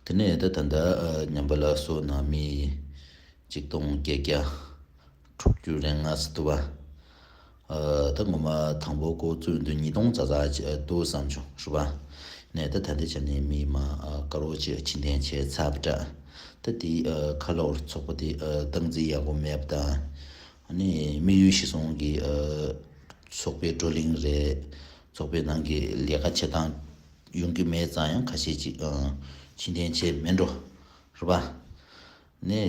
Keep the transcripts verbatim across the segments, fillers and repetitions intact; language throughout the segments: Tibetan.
དེ་ནས་ད་ད་ལྟ་ཨ་ཉམས་པ་སླར་གསོ་ནང་མི་ཆིག་སྟོང་བརྒྱད་བརྒྱ་དྲུག་ཅུ་རེ་ལྔ་ཟེར་འདུག་བ། ཨ་ད་ངོ་མ་དང་པོ་འགོ་བཙུགས་དུས་ཉིས་སྟོང་ཙམ་ཙམ་ཅིག་འདུག་བསམ་བྱུང་རེད་པ། ནས་ད་ད་ལྟའི་ཆ་ནས་མི་མང་ཨ་དཀར་པོ་ཅིག་ཕྱིར་འཐེན་བྱས་ཚར་བ་འདྲ། ད་དེ་ཨ་ཁ་ལོར་ཚོགས་པ་དེ་ཨ་སྟངས་འཛིན་ཡག་པོ་མེད་པ་དང་། ཨ་ནི་དམིགས་ཡུལ་གཞིར་བཟུང་གི་ཨ་ཚོགས་པའི་བགྲོ་གླེང་རེད། ཚོགས་པའི་ནང་གི་ལས་ཀ་བྱེད་སྟངས་ཡོང་གི་མེད་ཙང་ཡང་ཁ་ཤས་ཅིག་ཨ་ཕྱིར་འཐེན་བྱས་མེད་འགྲོ་རེད་པ། ནས་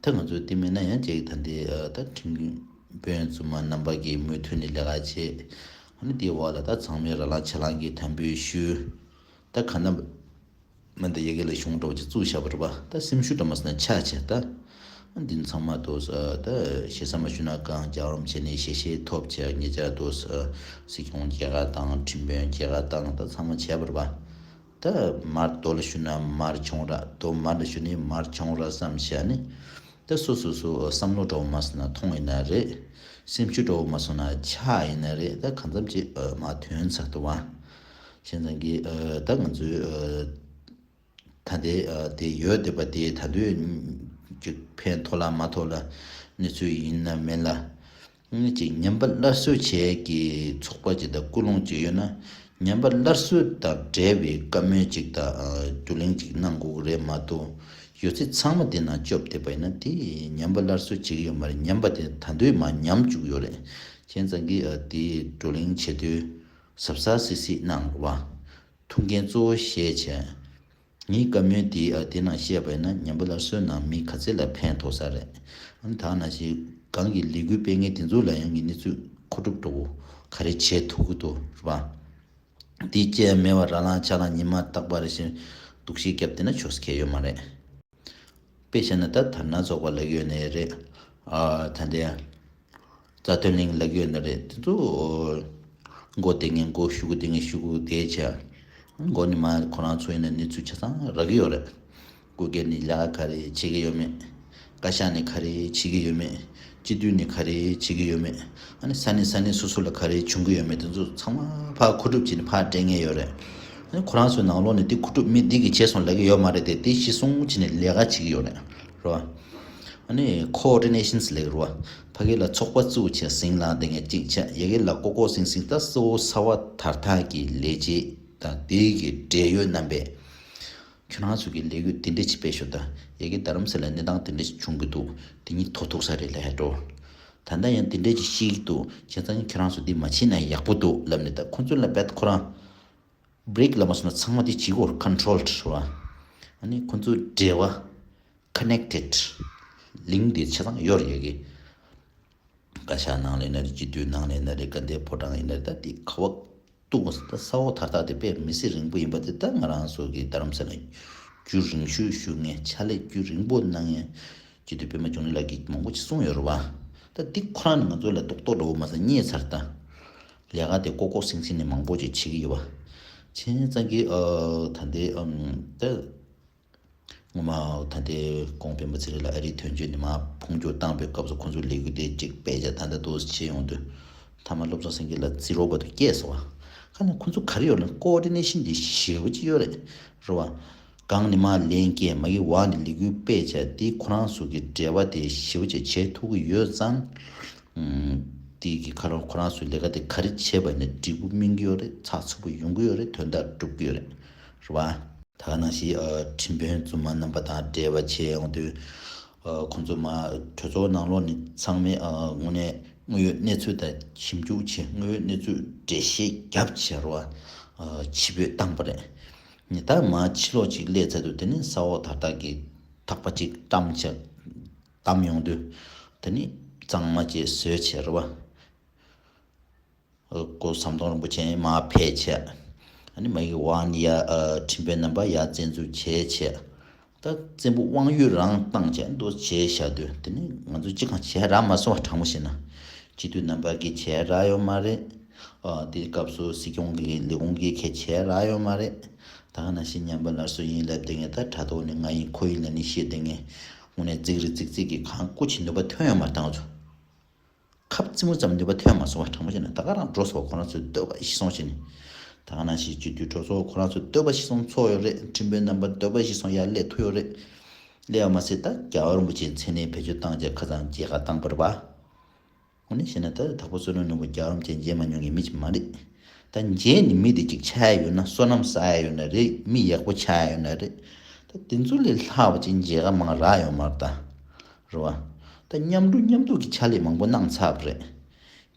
ད་ང་ཚོས་དེ་མིན་ན་ཡང་ཅིག་ད་འདི་ཨ་ད་ཁྲིམས་དཔོན་རྫུན་མ་རྣམ་པ་གིས་མུ་མཐུད་ནས་ལས་ཀ་བྱེད། ཨ་ནི་དེའི་འོག་ལ་ད་ཚང་མས་ར་ལངས་ཆ་ལངས་ཀྱིས་དམ་འབུལ་ཞུས། ད་ག་ན་མི་འདི་ཡ་གི་ལ་གཞུང་འགྲོ་ཅིག་བཙུགས་བཞག་པ་རེད་པ། ད་སེམས་ཤུགས་འདྲ་མ་སོང་ན་ཆག་བྱས་ད། ཨ་འདི་ཚང་མ་དུ་ད་ཞེ་ས་མ་ཞུ་ན་གང་རྒྱལ་བ་རིན་པོ་ཆེ་ནས་ཞལ་བཞེས་ཐོབ་བྱས་ཉེ་ཆར་དུ་སྲིད་སྐྱོང་མཇལ་ཁ་བཏང་ཁྲིམས་དཔོན་མཇལ་ཁ་བཏང་ད་ཚང་མ་བྱས་པ་རེད་པ། ད་མར་མདོ་ལ་ཞུ་ན་མར་བྱུང་ར་མདོ་མར་ལ་ཞུ་ནི་མར་བྱུང་ར་བསམ་བྱས་ནི། ད་སོ་སོ་སོ་བསམ་བློ་འདྲ་བོ་མ་སོང་ན་ཐོངས་ཡིན་ན་རེད། སེམས་ཤུགས་འདྲ་བོ་མ་སོང་ན་ཆག་ཡིན་ན་རེད། ད་གང་འཚམ་ཅིག་མར་ཐོན་ཚར་འདུག་བ། བྱས་ཙང་གི་ད་ང་ཚོའི་ད་ལྟའི་དེ་ཡོད་བསྡད་པ་དེ་ད་དུང་ཅིག་ཕན་ཐོགས་ལ་མ་ཐོགས་ལ་གནས་ཚུལ་ཡིན་ན་མིན་ལ། ཅིག་ཉམས་པ་སླར་གསོ་བྱེད་ཀྱི་ཚོགས་པ་ཅིག་དང་ཀུན་སློང་ཅིག་ཡོད་ན། ཉམས་པ་སླར་གསོ་དང་འབྲེལ་བའི་བཀའ་མོལ་ཅིག་དང་བགྲོ་གླེང་ཅིག་གནང་དགོས་ཀྱི་རེད་མ་གཏོགས། ཡོད་ཚད་ཚང་མ་དེ་ནང་སྐྱོབ་བསྡད་པ་ཡིན་ན་དེ་ཉམས་པ་སླར་གསོ་བྱེད་ཀྱི་ཡོད་མ་རེད། ཉམས་པ་དེ་ད་དུང་མར་ཉམས་བཅུག་ཡོད་རེད། བྱས་ཙང་གི་དེ་བགྲོ་གླེང་བྱེད་དུས་གཟབ་གཟབ་སིག་སིག་གནང་རོགས། ཐུགས་འགན་གཙོ་བོ་བཞེས་བྱས། ངའི་བཀའ་མོལ་འདི་ཨ་དེ་ནང་བཤད་པ་ཡིན་ན་ཉམས་པ་སླར་གསོའི་ནང་མི་ག་ཚད་ལ་ཕན་ཐོགས་ས་རེད། ཨ་ནི་ད་ནང་བཞིན་གང་གི་ལས་འགུལ་སྤེལ་མཁན་དེ་ཚོ་ལ་ཡང་ངས་གནས་ཚུལ་མཁོ་སྒྲུབ་འགྲོ་གི་ག་རེ་བྱེད་ཐུབ་ཀྱི་འདུག་རེད་པ། འདི་བཅས་མེད་པར་ར་ལངས་ཆ་ལངས་ཉི་མ་རྟག་པར་བཞིན་སྡུག་ཤི་བརྒྱབ་བསྡད་ན་ཆོག་ས་གང་ཡང་ཡོད་མ་རེད། དཔེ་བཤད་ན་ད་དར་ནག་ཚོགས་པ་ལབ་ཀྱི་ཡོད་ནའི་རེད། ཨ་ད་འདི་རྩ་དོན་གླིང་ལབ་ཀྱི་ཡོད་ནའི་རེད། དེ་ཚོ་མགོ་བདེ་ངན་མགོ་ཤུ་གུ་བདེ་ངན་ཤུ་གུ་བདེ་བྱས། མགོ་ནས་མར་ཁོ་རང་ཚོ་ཡིན་ན་གནས་ཚུལ་ཆ་ཚང་རག་གི་ཡོད་རེད། སྐུ་སྒེར་ནས་ལས་ཀ་ག་རེ་བྱེད་ཀྱི་ཡོད་མེད། བཀའ་ཤག་ནས་ག་རེ་བྱེད་ཀྱི་ཡོད་མེད། སྤྱི་འཐུས་ནས་ག་རེ་བྱེད་ཀྱི་ཡོད་མེད། ཨ་ནི་ས་གནས་ས་གནས་སོ་སོ་ལ་ག་རེ་བྱུང་གི་ཡོད་མེད་དེ་ཚོ་ཚང་མ་ཕར་མཁོ་སྒྲུབ་བྱས་ནས་ཕར་སྤྲད་མཁན་ཡོད་རེད། ཨ་ནི་ཁོ་རང་ཚོའི་ནང་ལོགས་ནས་དེ་མཁོ་སྒྲུབ་མི་འདི་གིས་བྱས་སོང་ལབ་ཀྱི་ཡོད་མ་རེད་དེ། དེ་གཞི་བཟུང་བྱས་ནས་ལས་ཀ་བྱེད་ཀྱི་ཡོད་རེད། རེད་བ། ཨ་ནི་ཀོ་ཨོ་ཌི་ནེ་ཤན་ལབ་ཀྱི་རེད་བ། ཕ་གི་ལ་ཚོགས་པ་བཙུགས་བྱས་ཟིང་ལངས་བསྡད་མཁན་གཅིག་བྱས། ཡ་གི་ལ་ལྐོག་ལྐོག་ཟིང་ཟིང་ད་གཙོ་བོ་གསར་པ་དར་ཐག་གི་ལས་བྱེད་དང་དེ་གི་འབྲེལ་ཡོད་རྣམ་པས། ཁྱོད་རང་ཚོ་གི་ལས་འགུལ་དེ་འདྲ་ཅིག་སྤེལ་ཤོག་ད། ཡ་གི་རྡ་རམ་ས་ལ་གནས་སྟངས་དེ་འདྲ་ཅིག་བྱུང་གི་འདུག་དེ་ཉིད་ཐོ་ཐུག་ས་རེད་ལབ་ཡ་འགྲོ། ད་ལྟ་ཡང་དེ་འདྲ་ཅིག་ཤེས་ཀྱི་འདུག་བྱས་ཙང་ཁྱོད་རང་ཚོ་འདི་མ་བྱེད་ན་ཡག་པོ་འདུག་ལབ་ནས། ད་ཁོ་ཚོ་ལ་རྦད་ཁོ་རང་བྷི་རེག་ལབ་མ་སོང་ན་ཚང་མ་དེ་བྱེད་དགོས། ཀོན་ཊོལ་ཌི་རེད་བ། ཨ་ནི་ཁོ་ཚོ་འབྲེལ་བ་ཀོ་ནེག་ཊེཌ་ལིང་ཀི་དེ་ཆ་ཚང་ཡོད་རེད། ཡ་གི་བཀའ་ཤག་ནང་ལ་ཡིན་ན་རེད། སྤྱི་འཐུས་ནང་ལ་ཡིན་ན་རེད། དགའ་ལྡན་ཕོ་བྲང་ཡིན་ན་རེད། ད་དེ་ག་བ་གཏུག་དགོས། ད་ས་འོག་དར་ཐག་དེ་དཔེ་མི་སྲིད་རིང་པོ་ཡིན་པ་དེ། ད་ང་རང་ཚོ་གི་རྡ་རམ་ས་ལ་རྒྱུན་རིང་ཤོས་བཞུགས་མཁན། ཕྱག་ལས་རྒྱུན་རིང་པོ་གནང་མཁན་སྤྱི་འཐུས་པད་མ་འབྱུང་གནས་ལགས་ཀྱིས་མང་པོ་ཅིག་གསུངས་ཡོད་རེད་བ། ད་འདི་ཁོ་རང་ནི་ང་ཚོ་ལ་རྡོག་རྡོག་འདྲ་བོ་མ་ཟད་རྙེད་ཚར། ད་ལས་ཀ་དེ་ལྐོག་ལྐོག་སིང་སིང་ནས་མང་པོ་ཅིག་བྱེད་ཀྱི་ཡོད་བ། བྱས་ཙང་གི་ཨ་ད་འདི་ཨམ་ད། ངོ་མ་ད་ལྟའི་ཁོང་སྤེན་པ་ཚེ་རིང་ལགས་ཨ་རིའི་དོན་གཅོད་ནས་མར་ཕུང་སྐྱོར་བཏང་པའི་སྐབས་སུ་ཁོང་ཚོའི་ལས་འགུལ་དེ་གཅིག་སྤེལ་བྱས། ད་ལྟ་འདུག་བྱས་ཡོང་དུས་མཐའ་མ་བློ་བཟང་སེང་གེ་ལགས་རྩིས་རོགས་པ་དུ་སྐྱེས་སོང་བ། ཁ་ནས་ཁོང་ཚོ་ག་རེ་ཡོད་ལ་ཀོ་ཨོ་ཌི་ནེ་ཤན་དེ་ཞེ་པོ་ཅིག་ཡོད་རེད། རེད་བ། གང་ནས་མར་ལན་སྐྱེལ། མ་གི་བར་ནས་ལས་འགུལ་སྤེལ་བྱས། དེ་ཁོ་རང་ཚོ་གི་འབྲེལ་བ་དེ་ཞེ་པོ་ཅིག་བྱེད་ཐུབ་ཀྱི་ཡོད་ཙང་། ཨམ། དེ་གི་ཁ་རོག་ཁོ་རང་ཚོའི་ལས་ཀ་དེ་ག་རེ་བྱས་པ་ཡིན་ན་འགྲིག་པོ་སྨིན་གྱི་ཡོད་རེད། ཚགས་ཚུད་པོ་ཡོང་གི་ཡོད་རེད། དོན་དག་འགྲུབ་ཀྱི་ཡོད་རེད། རེད་བ། ད་ག་ནང་བཞིན་ཨ་ཁྲིམས་དཔོན་རྫུན་མ་རྣམ་པ་དང་འབྲེལ་བ་བྱས་ཡོང་དུས། ཨ་ཁོང་ཚོ་མར་གྲོས་ཚོགས་ནང་ལོགས་ནས་ཚང་མས་ཨ་དངོས་གནས་དངོས་ཡོད་གནས་ཚུལ་དང་ཞིབ་འཇུག་བྱས། དངོས་ཡོད་གནས་ཚུལ་འགྲེལ་བཤད་བརྒྱབ་བྱས་རེད་བ། ཨ་ཕྱི་འབོད་བཏང་པ་རེད། ནི་ད་མར་ཕྱི་ལོགས་ཅིག་སླེབས་ཚར་དུས་དེ་ནི་ས་འོག་དར་ཐག་གི་ཐག་པ་ཅིག་བཀྲམ་བྱས་བསྡམས་ཡོང་དུས། དེ་ནི་གཙང་མ་ཅིག་བཟོས་བྱས་རེད་བ། སྐུ་ཟམ་གདོང་རིན་པོ་ཆེ་མར་ཕེབས་བྱས། ཨ་ནི་མ་གི་ཝང་ཡ་ཨ་ཁྲིམས་དཔོན་རྣམ་པ་ཡར་བཙན་འཛུལ་བྱས་བྱས། ད་བཙན་པོ་དབང་ཡོད་རང་བཏང་བྱས་འདུག་བྱས་བཞག་དུས། དེ་ནི་ང་ཚོ་ཅི་གང་བྱས་རག་མ་སོང་བ། དྲང་པོ་བཤད་ན། སྤྱི་འཐུས་རྣམ་པ་གིས་བྱས་རག་ཡོད་མ་རེད། ཨ་དེའི་སྐབས་སུ་སྲིད་སྐྱོང་གི་ལས་ཁུངས་ཀྱིས་གས་བྱས་རག་ཡོད་མ་རེད། ད་ག་ནང་བཞིན་ཉམས་པ་སླར་གསོ་ཡིན་ལབ་བསྡད་མཁན། ད་དྲ་ཐོག་ནས་ང་ཡིན་ཁོ་ཡིན་ལབ་ནས་བཤད་བསྡད་མཁན། དངོས་གནས་རྫིག་རི་རྫིག་རྫིག་གི་གང་སྐུ་མཁྱེན་ནུས་པ་ཐོན་ཡོད་མ་རེད། ད་ང་ཚོ་ཁབ་རྩེ་མོ་ཙམ་ནུས་པ་ཐོན་མ་སོང་བ། དྲང་པོ་བྱས་ན་ད་ག་རང་འགྲོ་སོང་བ། ཁོ་རང་ཚོའི་འདོད་པ་ཤི་སོང་བྱས་ནས། ད་ག་ནང་བཞིན་སྤྱི་འཐུས་གྲོས་ཚོགས་ཁོ་རང་ཚོ་འདོད་པ་བཞིན་སོང་ཚོགས་ཡོད་རེད། ཁྲིམས་དཔོན་རྣམ་པ་འདོད་པ་བཞིན་སོང་ཡར་སླེབས་ཐུབ་ཡོད་རེད། སླེབས་པ་མ་ཟད་ད་རྒྱལ་བ་རིན་པོ་ཆེའི་མཚན་གནས་བེད་སྤྱོད་བཏང་བྱས་ཁ་སང་མཇལ་ཁ་བཏང་པ་རེད་པ། འོ་ནི་བྱས་ན་ད་དྭགས་པོ་བསོད་ནམས་ནོར་བུ་རྒྱལ་བ་རིན་པོ་ཆེ་མཇལ་མ་མྱོང་མཁན་མི་ཅིག་མ་རེད། ད་མཇལ་ནས་མི་དེ་ཅིག་ཆགས་ཡ་ཡོད་ན། བསོད་ནམས་བསགས་ཡ་ཡོད་ན་རེད། མི་ཡག་པོ་ཆགས་ཡ་ཡོད་ན་རེད། ད་དེ་ཚོ་ལས་ལྷག་པ་ཅིག་མཇལ་ཁ་མང་རག་ཡོད་མ་རེད་ད། རེད་བ། ད་མཉམ་འགྲོ་མཉམ་འདུག་གི་ཕྱག་ལས་མང་པོ་གནང་ཚར་བ་རེད།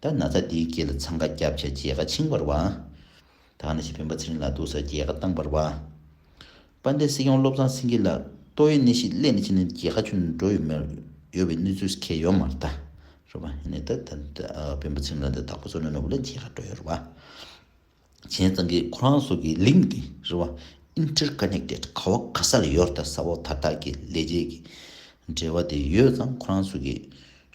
ད་ན་ཚ་དེའི་རྐྱེན་ལ་འཚང་ཁ་བརྒྱབ་བྱས་མཇལ་ཁ་ཕྱིན་པ་རེད་བ། ད་ག་ནང་བཞིན་སྤེན་པ་ཚེ་རིང་ལགས་འདུག་ས་མཇལ་ཁ་བཏང་པ་རེད་བ། དཔལ་ལྡན་སྲིད་སྐྱོང་བློ་བཟང་སེང་གེ་ལགས་ཏོག་དབྱིབས་ནད་གཞི་སླེབས་ནས་ཕྱིན་ནས་མཇལ་ཁ་ཁྱོན་ནས་འགྲོ་ཡོད་མེད་ཡོད་པའི་གནས་ཚུལ་གང་ཡང་ཡོད་མ་རེད་ད། རེད་བ། ཡིན་ནའི་ད་ད་ད་ཨ་སྤེན་པ་ཚེ་རིང་ལགས་དང་དྭགས་པོ་བསོད་ནམས་ནོར་བུ་ལ་མཇལ་ཁ་འགྲོ་ཡོད་རེད་བ། བྱས་ཙང་གི་ཁོ་རང་ཚོ་གི་ལིང་ཀི་དེ་རེད་བ། ཨིན་ཊར་ཀ་ནེག་ཊེཌ་ག་བ་ག་ས་ལ་ཡོད་རེད་ད། ས་འོག་ད་ལྟ་གི་ལས་བྱེད་ཀྱི་འབྲེལ་བ་དེ་ཡོད་ཙང་ཁོ་རང་ཚོ་གི་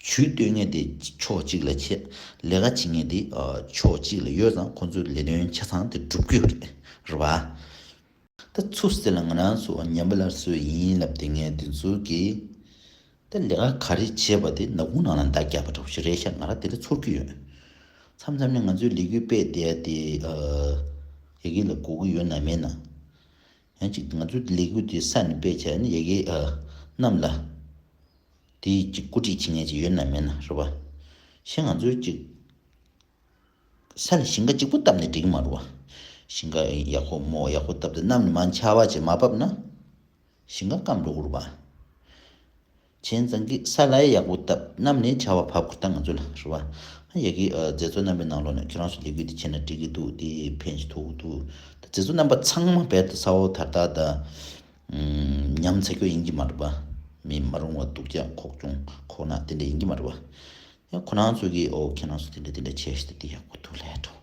ཇུས་གཏོད་མཁན་དེ་ཕྱོགས་གཅིག་ལ་བྱས། ལས་ཀ་བྱེད་མཁན་དེ་ཨ་ཕྱོགས་གཅིག་ལ་ཡོད་ཙང་ཁོ་ཚོའི་ལས་དོན་ཆ་ཚང་དེ་སྒྲུབ་ཀྱི་ཡོད་རེད། རེད་བ། ད་ཚུར་ཟེར་ལ་ང་རང་ཚོ་ཉམས་པ་སླར་གསོ་ཡིན་ལབ་དེ་ངས་དེ་ཚོ་གི་ད་ལས་ཀ་ག་རེ་བྱས་པ་དེ་ནག་ཁུང་ནང་ལ་མདའ་བརྒྱབ་པ་འདྲ་བོ་ཞིག་རེད་ཤག་ང་རང་དེ་འདྲ་ཚོར་གྱི་ཡོད། མཚམས་མཚམས་ནས་ང་ཚོའི་ལས་འགུལ་སྤེལ་བསྡད་ཡ་དེ་ཨ་ཡ་གི་ལ་གོ་གི་ཡོད་ན་མེད་ན། ཡང་ཅིག་ང་ཚོའི་ལས་འགུལ་དེ་ས་ནས་སྤེལ་བྱས་ནས་ཡ་གི་ཨ་གནམ་ལ་དེ་ཅིག་བཀོད་སྒྲིག་བྱེད་མཁན་ཅིག་ཡོད་ན་མེད་ན་རེད་བ། གཞན་ང་ཚོའི་ཅིག་ས་ལ་ཞིང་ཁ་གཅིག་པུ་བཏབ་ནས་འགྲིག་གི་མ་རེད་བ། ཞིང་ཁ་ཡག་པོ་རྨོ་ཡག་པོ་བཏབ་སྟེ་གནམ་ནས་མར་ཆར་པ་ཅིག་མ་བབས་ན། ཞིང་ཁ་སྐམ་འགྲོ་གི་རེད་བ། བྱས་ཙང་གི་ས་ལ་ཡག་པོ་བཏབ། གནམ་ནས་ཆར་པ་བབས་ཁུལ་ད་ང་ཚོ་ལ་རེད་བ། ཡ་གི་ཨ་མཛད་གཙོ་རྣམ་པའི་ནང་ལོགས་ནས་ཁྱེད་རང་ཚོ་ལས་འགུལ་འདི་བྱས་ན་འགྲིག་གི་འདུག་འདི་ཕན་ཞིག་ཐོགས་ཀྱི་འདུག་ད་མཛད་གཙོ་རྣམ་པ་ཚང་མ་རྦད་དེ་ས་འོག་དར་དར་དང་ཉམས་ཚ་རྒྱུ་ཡིན་གྱི་མ་རེད་བ། མི་མ་རུང་བ་སྡུག་ཅག་ཁོག་ཆུང་ཁོག་ནག་དེ་འདྲ་ཡིན་གྱི་མ་རེད་བ། ཡང་ཁོ་རང་ཚོ་གིས་ཨོ་ཁྱེད་རང་ཚོ་དེ་འདྲ་དེ་འདྲ་བྱས་ཤིག་དེ་ཡག་པོ་འདུག་ལབ་འགྲོ།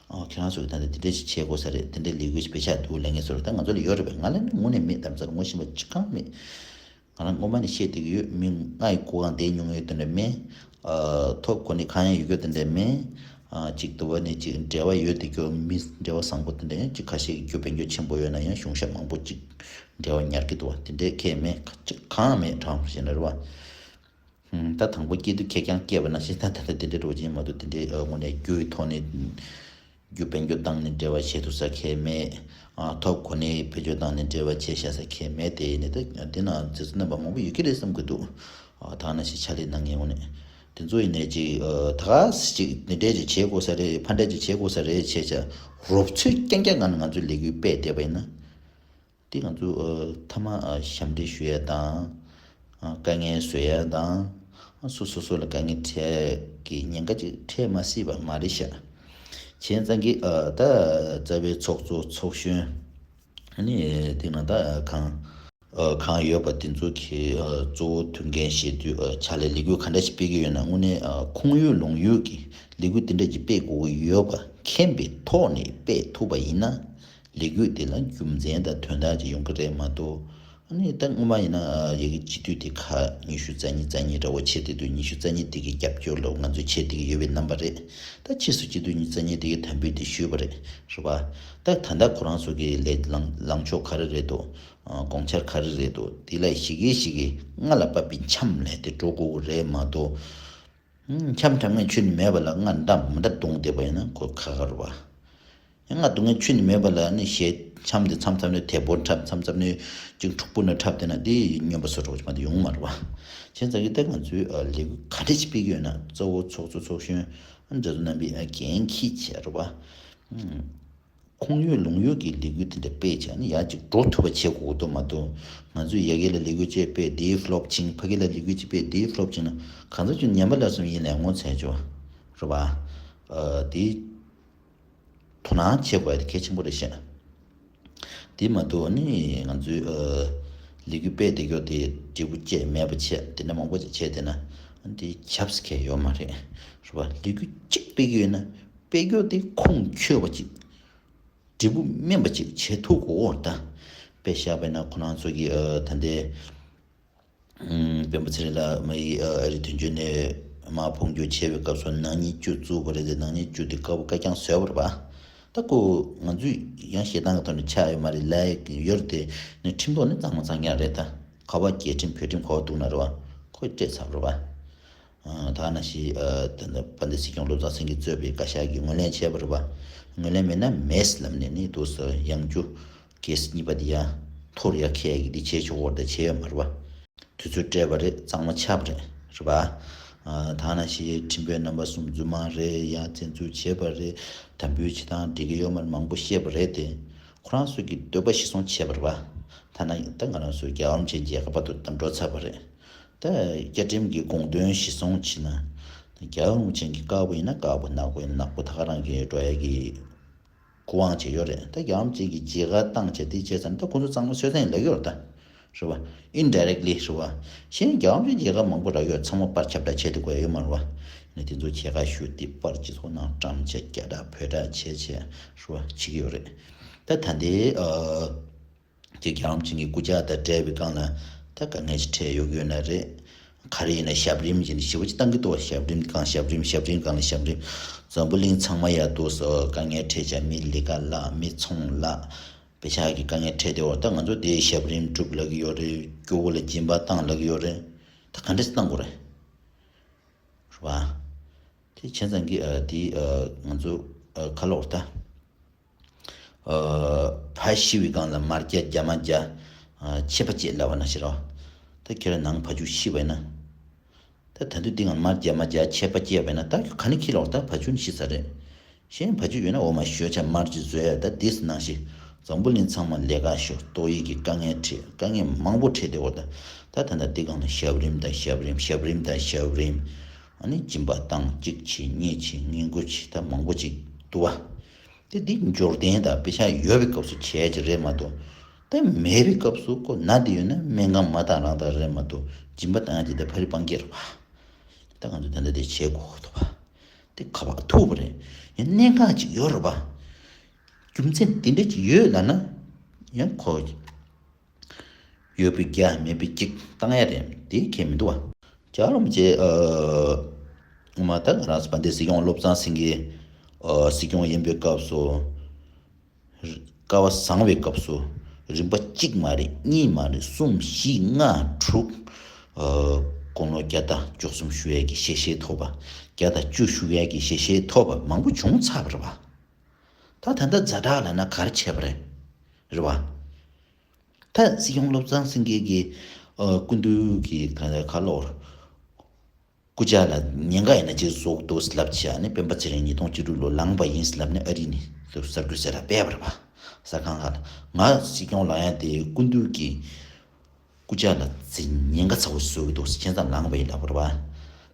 ཨོ་ཁྱེད་རང་ཚོ་གིས་ད་ལྟ་དེ་འདྲ་ཞིག་བྱེད་དགོས་ས་རེད། དེ་འདྲ་ལས་འགུལ་ཞིག་སྤེལ་ཆགས་འདུག་ལབ་མཁན་ཚོ་ལ་ད་ང་ཚོ་ལ་ཡོད་རེད་པས། ང་ལ་ནི་དངོས་གནས་མེད། དམ་ཚར་ངོ་ཤེས་པ་ཅི་གང་མེད། ང་རང་སྔོན་མ་ནས་བཤད་བསྡད་ཀྱི་ཡོད། མི་ལྔ་ཡི་སྒོ་གང་བསྡད་མྱོང་ཡོད་དེ་འདྲ་མེད། ཨ་ཐོབ་གོ་ནི་གང་ཡང་ཡོད་རྒྱུ་དེ་འདྲ་མེད། ཨ་གཅིག་དུ་བ་ནས་གཅིག་འབྲེལ་བ་ཡོད་དེ་ཀྱོ་མི་འབྲེལ་བ་བཟང་པོ་དེ་འདྲ་ཡང་གཅིག་ཁ་ཤས་ཀྱི་རྒྱུ་དཔལ་འབྱོར་ཆེན་པོ་ཡོད་ན་ཡང་གཞུང་ཞབས་མང་པོ་གཅིག་འབྲེལ་བ་ཉར་གྱི་འདུག་བ། དེ་འདྲའི་ཁས་མེད། ཁ་ཅིག་གང་མེད་དྲང་བཞིན་རེད་བ། ད་དང་པོ་སྐྱེས་དུས་ཁེར་རྐྱང་སྐྱེས་པ་ནང་བཞིན་ད་ད་ལྟ་དེ་འདྲའི་འགྲོ་བཞིན་མ་གཏོགས་དེ་འདྲའི་ཨ་དངོས་གནས་རྒྱུ་ཡི་ཐོག་ནས་རྒྱུ་དཔལ་འབྱོར་བཏང་ནས་འབྲེལ་བ་བྱེད་ཐུབ་ས་ཁེལ་མེད། ཨ་ཐོབ་གོ་ནས་བེད་སྤྱོད་བཏང་ནས་འབྲེལ་བ་བྱེད་བཞག་ས་ཁེལ་མེད། དེ་ཡིན་ནའི་ད་དེ་ན་མཛད་གཙོ་རྣམ་པ་མང་པོ་ཡོད་ཀྱི་རེད་བསམ་གྱི་འདུག་ཨ་ད་ནང་བཞིན་ཕྱག་ལས་གནང་མཁན་དངོས་གནས་དེ་ཚོ་ཡིན་ནའི་ཅིག་ཨ་ད་ག་ཟེ་ཅིག་འདི་འདྲས་ཅིག་བྱེད་དགོས་ས་རེད། ཕ་འདྲས་ཅིག་བྱེད་དགོས་ས་རེད་བྱས་བྱས་རོབ་ཚོད་རྐྱང་རྐྱང་ངང་ནས་ང་ཚོའི་ལས་འགུལ་སྤེལ་བསྡད་པ་ཡིན་ན། དེ་ང་ཚོ་ཨ་མཐའ་མ་ཨ་ཞབས་འདྲེན་ཞུ་ཡ་དང་། ཨ་དཀའ་ངལ་བཟོ་ཡ་དང་། ཨ་སོ་སོ་སོ་ལ་དཀའ་ངལ་འཕྲད་ཀྱི་ཉེན་ཁ་ཅིག་འཕྲད་མ་སྲིད་པ་མ་རེད་ཤག་བྱས་ཙང་གི་ཨ་ད་རྩ་བའི་ཚོགས་གཙོ་ཚོགས་གཞོན། ཨ་ནི་དེ་ནང་ད་གང་ཨ་གང་ཡོད་པ་དེ་ཚོ་གི་ཨ་གཙོ་བོ་མཐུན་རྐྱེན་བྱེད་དུས་ཨ་ཕྱག་ལས་ལས་འགུལ་ག་འདྲ་ཞིག་སྤེལ་གི་ཡོད་ན་དངོས་གནས་ཨ་ཁུངས་ཡོད་ལུང་ཡོད་ཀྱི་ལས་འགུལ་དེ་འདྲ་ཅིག་སྤེལ་དགོས་ཀྱི་ཡོད་པ་མཁྱེན་པའི་ཐོག་ནས་སྤེལ་ཐུབ་པ་ཡིན་ན། ལས་འགུལ་དེ་ལ་རྒྱུ་མཚན་དང་དོན་དག་ཅིག་ཡོང་གི་རེད་མ་གཏོགས། ཨ་ནི་ད་སྔོན་མ་ཡིན་ན་ཡ་གི་སྤྱི་འཐུས་དེ་ཁག་ཉི་ཤུ་རྩ་གཉིས་རྩ་གཉིས་འདྲ་བོ་བྱས་བསྡད་དུས་ཉི་ཤུ་རྩ་གཉིས་དེ་གི་རྒྱབ་སྐྱོར་ལ་ང་ཚོས་བྱས་བསྡད་ཀྱི་ཡོད་པའི་རྣམ་པ་རེད། ད་ཕྱིས་སུ་སྤྱི་འཐུས་ཉི་ཤུ་རྩ་གཉིས་དེ་གི་དམ་འབུལ་དེ་ཞུས་པ་རེད། རེད་པ། ད་ད་ལྟ་ཁོ་རང་ཚོ་གི་ལས་ལངས་ལངས་ཕྱོགས་ག་རེ་རེད་འདུག་ཨ་དགོངས་འཆར་ག་རེ་རེད་འདུག་དེ་ལ་ཞིག་གིས་ཞིག་གིས་རྔ་ལ་བབས་པའི་འཆམ་ལས་དེ་འགྲོ་དགོས་ཀྱི་རེད་མ་གཏོགས། ཨུམ། འཆམ་འཁྲབ་མཁན་ཁྱོན་ནས་མེད་པ་ལ་རྔ་འདྲ་མི་འདྲ་བརྡུངས་བསྡད་པ་ཡིན་ན་ཁོ་ཁག་ཁག་རེད་པ། ཡང་རྔ་བརྡུངས་མཁན་ཁྱོན་ནས་མེད་པ་ལ་ནི་གཞས་འཆམ་དེ་མཚམས་མཚམས་ནས་དལ་པོར་འཁྲབ། མཚམས་མཚམས་ནས་ཅིག་འཁྲུག་པོ་ནས་འཁྲབ་བསྡད་ན་དེ་སྨྱོན་པ་བཟོ་འདྲ་བོ་ཅིག་མ་གཏོགས་ཡོང་མ་རེད་པ། བྱས་ཙང་གི་ད་ང་ཚོས་ཨ་ལས་འགུལ་ག་འདྲ་ཞིག་སྤེལ་གྱི་ཡོད་ན་གཙོ་བོ་ཚོགས་གཙོ་ཚོགས་གཞོན་ཨ་མཛད་གཙོ་རྣམ་པས་ཨ་འགན་འཁྱེར་བྱས་རེད་པ། ཨུམ། ཁུངས་ཡོད་ལུང་ཡོད་ཀྱི་ལས་འགུལ་དེ་འདྲ་སྤེལ་བྱས་ནས་ཡར་ཅིག་འགྲོ་ཐུབ་པ་བྱེད་དགོས་འདུག་མ་གཏོགས། ང་ཚོས་ཡ་གི་ལ་ལས་འགུལ་ཅིག་སྤེལ་དེའི་ཕ་ལོབ་ཕྱིན། ཕ་གི་ལ་ལས་འགུལ་ཅིག་སྤེལ་དེའི་ཕ་ལོབ་ཕྱིན་ན་གང་ཟག་ཅིག་ཉམས་པ་སླར་གསོ་ཡིན་ལབ་ངོ་ཚ་ཅོ་རེད་པ། ཨ་དེ་དོ་སྣང་བྱེད་དགོས་ཡ་དེ་གལ་ཆེན་པོ་རེད་ཤག་དེ་མ་གཏོགས་ནི་ང་ཚོས་ཨ་ལས་འགུལ་སྤེལ་བསྡད་རྒྱུ་དེ་འབྲས་བུ་ཅིག་མེད་པ་བྱས་དེ་འདྲ་མང་པོ་ཅིག་བྱས་བསྡད་ན་དེ་ཁྱབ་ས་གལ་ཡོད་མ་རེད། རེད་པ། ལས་འགུལ་གཅིག་སྤེལ་གྱི་ཡོད་ན་སྤེལ་རྒྱུ་དེ་ཁུངས་འཁྱོལ་བ་ཅིག་འབྲས་བུ་སྨིན་པ་ཅིག་བྱེད་ཐུབ་དགོས་ད། དཔེ་བཞག་པ་ཡིན་ན་ཁོ་རང་ཚོ་གི་ཨ་ད་ལྟའི་ཨམ་སྤེན་པ་ཚེ་རིང་ལགས་མ་ཡི་ཨ་ཨ་རི་དོན་གཅོད་ནས་མར་འཕོ་འགྱུར་བྱས་པའི་སྐབས་སུ་ནག་ཉེས་བཅུ་བཙུགས་པ་རེད་དེ། ནག་ཉེས་བཅུ་དེ་དཀར་པོ་དཀར་རྐྱང་བཟོས་པ་རེད་པ། ད་ཁོ་ང་ཚོས་ཡང་ཞེ་སྡང་གི་ཐོག་ནས་ཆགས་ཡོད་མ་རེད་ལབ་ཡ་ཡོད་རེད་དེ། ནི་ཁྲིམས་ཐོག་ནས་གཙང་མ་གཙང་རྐྱང་རེད་ད། ག་པར་རྒྱལ་ཁྲིམས་བོད་ཁྲིམས་ག་པར་འདུག་ན་རེད་པ། ཁོས་སྤྲད་ཚར་རེད་པ། ཨ་ད་ནང་བཞིན་ཨ་ད་ལྟ་དཔལ་ལྡན་སྲིད་སྐྱོང་བློ་བཟང་སེང་གེས་གཙོས་པའི་བཀའ་ཤག་གིས་ངོས་ལེན་བྱས་པ་རེད་པ། ངོས་ལེན་མེད་ན་མེད་ལབ་ནས་ནི་འདུག་སེ་ཡང་བསྐྱར་གེ་སི་གཉིས་པ་དེ་ཡང་འཐོར་ཡ་ཁེལ་ཡ་གི་དེ་བྱས་ཆོག་པ་རེད་ད། བྱས་ཡོད་མ་རེད་པ། དུས་ཚོད་སྤྲད་པ་རེད། གཙང་མ་ཆགས་པ་རེད། རེད་པ། ཨ་ད་ནང་བཞིན་ཁྲིམས་དཔོན་རྣམ་པ་གསུམ་རྫུན་མ་རེད། ཡ་བཙན་འཛུལ་བྱས་པ་རེད། དམ་འབུལ་བྱེད་སྟངས་འགྲིག་གི་ཡོད་མ་རེད། མང་པོ་བཤད་པ་རེད་དེ། ཁོ་རང་ཚོ་གི་འདོད་པ་གཞིར་བཟུང་བྱས་པ་རེད་པ། ཐ་ན་ད་ང་རང་ཚོའི་རྒྱལ་བ་རིན་པོ་ཆེ་མཇལ་ཁ་བར་དུ་བཏང་འགྲོ་ཚར་བ་རེད། ད་བཅའ་ཁྲིམས་ཀྱི་དགོངས་དོན་གཞིར་བཟུང་བྱས་ན། རྒྱལ་བ་རིན་པོ་ཆེ་གི་དཀར་པོ་ཡིན་ན་དཀར་པོ། ནག་པོ་ཡིན་ན་ནག་པོ། ད་ག་རང་གི་འགྲོ་ཡ་གི་སྐུ་དབང་བྱས་ཡོད་རེད། ད་རྒྱལ་བ་རིན་པོ་ཆེ་གི་མཇལ་ཁ་བཏང་བྱས་དེ་བྱས་ཙང་ད་ཁོང་ཚོ་གཙང་མ་སོས་ཙང་ལབ་ཡོད་རེད་ད། རེད་པ། ཨིན་ཌའི་རེག་ལི་རེད་པ། གཞན་རྒྱལ་བ་རིན་པོ་ཆེ་མཇལ་ཁ་མང་པོ་རག་ཡོད། ཚང་མ་པར་ཁྱབ་བསྒྲགས་བྱས་དེ་དགོས་ཡ་ཡོད་མ་རེད་པ། ནས་དེ་ཚོ་མཇལ་ཁ་ཞུ་དེ་པར་སྤྱི་ཚོགས་ནང་བཀྲམ་བྱས་སྐད་གྲགས་བོད་གྲགས་བྱས་བྱས་རེད་པ། བྱེད་ཀྱི་ཡོད་རེད། ད་ད་ལྟའི་ཨ། དེ་རྒྱལ་བ་རིན་པོ་ཆེ་གི་སྐུ་ཕྱྭ་དང་འབྲེལ་བའི་སྒང་ལ་ད་དཀའ་ངལ་ཅིག་འཕྲད་ཡོང་གི་ཡོད་ན་རེད། ག་རེ་ཡིན་ན་ཞབས་རིམ་ཅིག་ཞེ་པོ་ཅིག་བཏང་གི་འདུག་པ། ཞབས་རིམ་སྒང་ཞབས་རིམ། ཞབས་རིམ་སྒང་ལ་ཞབས་རིམ། འཛམ་བུ་གླིང་ཚང་མ་ཡ་འདུག་སེ་དཀའ་ངལ་འཕྲད་བྱས། མི་ལས་ཀ་བརླག་མི་ཚོང་བརླག་པེ་ཤག་གི་དཀའ་ངལ་འཕྲད་བསྡད་པ། ད་ང་ཚོ་དེའི་ཞབས་རིམ་སྒྲུབ་ལབ་ཀྱི་ཡོད་རེད། སྐྱོ་བོ་ལ་སྦྱིན་པ་བཏང་ལབ་ཀྱི་ཡོད་རེད། ད་ག་འདྲས་བཏང་དགོས་རེད། རེད་པ། དེ་བྱས་ཙང་གི་ཨ་དེ་ཨ་ང་ཚོ་ཨ་ག་རེ་ལབ་དགོས་རེད་ད། ཨ་ཕ་ཤི་བའི་སྒང་ལ་མར་བརྒྱ་རྒྱ་མ་བརྒྱ། ཨ་ཆད་པ་བཅད་ལབ་པ་ནང་བཞིན་རེད་པ། ད་ཁྱེད་རང་ནང་ཕ་ཆུང་ཤི་བ་ཡིན་ན། ད་ད་དུང་དེ་སྒང་མར་རྒྱ་མ་བརྒྱ་ཆད་པ་བཅད་པ་ཡིན་ན་ད་ག་ནས་འཁྱེར་ལོག་ད་ཕ་ཆུང་ཤི་ཚར་རེད། གཞན་ཕ་ཆུང་ཡོད་ན་འོ་མ་ཞོ་ཆ་མར་གྱི་བཟོས་ཡ། ད་དེ་ནང་བཞིན་འཛམ་བུ་གླིང་ཚང་མ་ལས་ཀ་ཤོར། ཏོག་དབྱིབས་ཀྱི་དཀའ་ངལ་འཕྲད། དཀའ་ངལ་མང་པོ་འཕྲད་བསྡད་པ། ད་ད་ད་ལྟ་དེ་སྒང་ལ་ཞབས་རིམ་དང་ཞབས་རིམ། ཞབས་རིམ་དང་ཞབས་རིམ། ཨ་ནི་སྦྱིན་པ་བཏང་གཅིག་བྱས་གཉིས་བྱས་བསྙེན་བཀུར་བྱས། ད་མང་པོ་ཅིག་འདུག་པ། དེ་འདི་འབྱོར་ལྡན་དང་པེ་ཤག་ཡོད་པའི་སྐབས་སུ་བྱས་ཀྱི་རེད་མ་གཏོགས། ད་མེད་པའི་སྐབས་སུ་ཁོ་ན་དེ་ཡོད་ན་སྨན་ཁང་མ་བཏང་རང་བཏང་རེད་མ་གཏོགས། སྦྱིན་པ་བཏང་ཡ་དེ་ད་ཕ་རི་སྤང་རྒྱལ་རེད་པ། ད་ང་ཚོ་ད་ལྟ་དེ་བྱེད་དགོས་འདུག་པ། དེ་ག་པར་ཐུག་པ་རེད། ཡང་གནད་འགག་ཅིག་ཡོད་རེད་པ། རྒྱུ་མཚན་དེ་འདྲ་ཅིག་ཡོད་ལབ་ན་ཡང་ཁོ། ཡོད་པའི་བརྒྱ་མེད་པའི་གཅིག་བཏང་ཡ་རེད། དེ་ཁྱད་མི་འདུག་པ། རྒྱལ་བ་རིན་པོ་ཆེ་ཨ་ངོ་མ་ད་ང་རང་ཚོ་དཔལ་ལྡན་སྲིད་སྐྱོང་བློ་བཟང་སེང་གེ་ཨ་སྲིད་སྐྱོང་ཡིན་པའི་སྐབས་སུ། སྐལ་བ་བཟང་བའི་སྐབས་སུ་རིམ་པ་གཅིག་མ་རེད། གཉིས་མ་རེད། གསུམ་བཞི་ལྔ་དྲུག་ཨ་དགུང་ལོ་བརྒྱ་དང་བཅུ་གསུམ་བཞུགས་ཡས་ཀྱི་ཞལ་བཞེས་ཐོབ་པ། བརྒྱ་དང་བཅུ་བཞུགས་ཡས་ཀྱི་ཞལ་བཞེས་ཐོབ་པ་མང་པོ་བྱུང་ཚར་བ་རེད་པ། ད་ད་ལྟ་ཛ་དྲག་ལབ་ན་ག་རེ་བྱས་པ་རེད། རེད་པ། ད་སྲིད་སྐྱོང་བློ་བཟང་སེང་གེ་གི་ཨ་སྐུ་མདུན་གྱི་ག་ག་ལོར་སྐུ་ཕྱྭ་ལ་ཉེན་ཁ་ཡིན་ན་ཅིག་བཟོ་གི་འདུག་ལབ་བྱས་ནས་སྤེན་པ་ཚེ་རིང་ཉིས་སྟོང་བཅུ་དྲུག་ལོ་ལངས་པ་ཡིན་ལབ་ནས་ཨ་རི་ནས་གསར་འགོད་གསལ་བསྒྲགས་སྤེལ་བ་རེད་པ། གསར་ཁང་ཁག་ལ། ང་སྲིད་སྐྱོང་ལངས་ཡ་དེ་སྐུ་མདུན་གྱི་སྐུ་ཕྱྭ་ལ་ཉེན་ཁ་ཚ་བོ་བཟོ་གི་འདུག་བྱས་ཙང་ལངས་པ་ཡིན་ལབ་པ་རེད་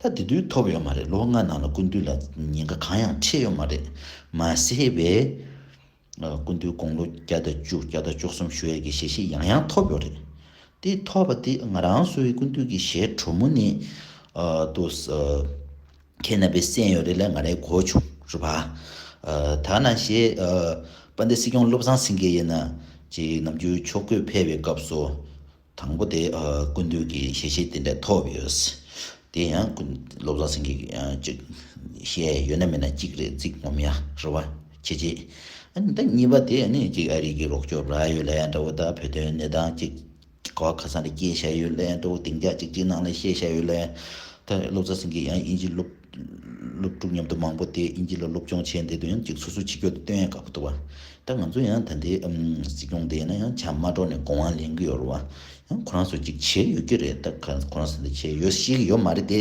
པ། ད་དེ་དུས་ཐོབ་ཡོད་མ་རེད། ལོ་ལྔ་ནང་ལ་སྐུ་མདུན་ལ་ཉེན་ཁ་གང་ཡང་འཕྲད་ཡོད་མ་རེད། མ་ཟད་པའི་སྐུ་མདུན་དགུང་ལོ་བརྒྱ་དང་བཅུ་བརྒྱ་དང་བཅུ་གསུམ་བཞུགས་ཡས་ཀྱི་ཞལ་བཞེས་ཡང་ཡང་ཐོབ་ཡོད་རེད། དེ་ཐོབ་པ་དེ་ང་རང་ཚོའི་སྐུ་མདུན་གྱི་ཞལ་དྲོན་མོ་ནས་ཨ་ཏོ་ཨ་ཁྱེད་རྣམ་པས་གསན་ཡོད་རེད་ལབ་ང་རང་གོ་བྱུང་རེད་པ། ཨ་ད་ནང་བཞིན་ཨ་དཔལ་ལྡན་སྲིད་སྐྱོང་བློ་བཟང་སེང་གེ་ཡིན་ན་ཅིག་ནམ་རྒྱུན་ཕྱོགས་བསྐོས་ཕེབས་པའི་སྐབས་སུ། དང་པོ་དེ་ཨ་སྐུ་མདུན་གྱི་ཞལ་བཞེས་དེ་འདྲ་ཐོབ་ཡོད། དེ་ཡང་སྐུ་བློ་བཟང་སེང་གེ་གིས་ཡང་ཅིག་བཤད་ཡོད་ན་མེད་ན་གཅིག་རེད། ཚིག་ངོམ་ཡ་རེད་པ། ཁྱེད་ཀྱིས་ཨ་ནི་ད་གཉིས་པ་དེ་ཨ་ནི་ཅིག་ཨ་རི་གི་རོགས་སྐྱོར་རག་ཡོད་ལབ་ཡ་འདྲ་བོ། ད་བོད་དོན་གནས་སྟངས་ཅིག་ག་བ་ག་ས་ནས་སྐྱེལ་བཞག་ཡོད་ལབ་ཡ་འདྲ་བོ། སྡིངས་ཆ་ཅིག་ཅིག་ནང་ལ་བཤད་བཞག་ཡོད་ལབ་ཡ། ད་བློ་བཟང་སེང་གེ་ཡང་དབྱིན་ཇི་སློབ་སློབ་ཕྲུག་མཉམ་དུ་མང་པོ་དེ་དབྱིན་ཇི་ལ་སློབ་སྦྱོང་བྱས་བསྡད་དུས་ཡང་ཅིག་སོ་སོ་ཕྱི་རྒྱལ་དུ་སྟོན་ཡ་དགའ་པོ་འདུག་པ། ད་ང་ཚོ་ཡང་ད་ལྟའི་ཨམ་སྲིད་སྐྱོང་དེ་ཡིན་ན་ཡང་ཇ་མ་འདྲོགས་ནས་དགོངས་པ་ལེན་གྱི་ཡོད་རེད་པ། ཡང་ཁོ་རང་ཚོ་ཅིག་བྱས་ཡོད་ཀྱི་རེད། ད་ག་ཁོ་རང་ཚོ་འདི་བྱས་ཡོད་ཤེས་ཀྱི་ཡོད་མ་རེད་དེ།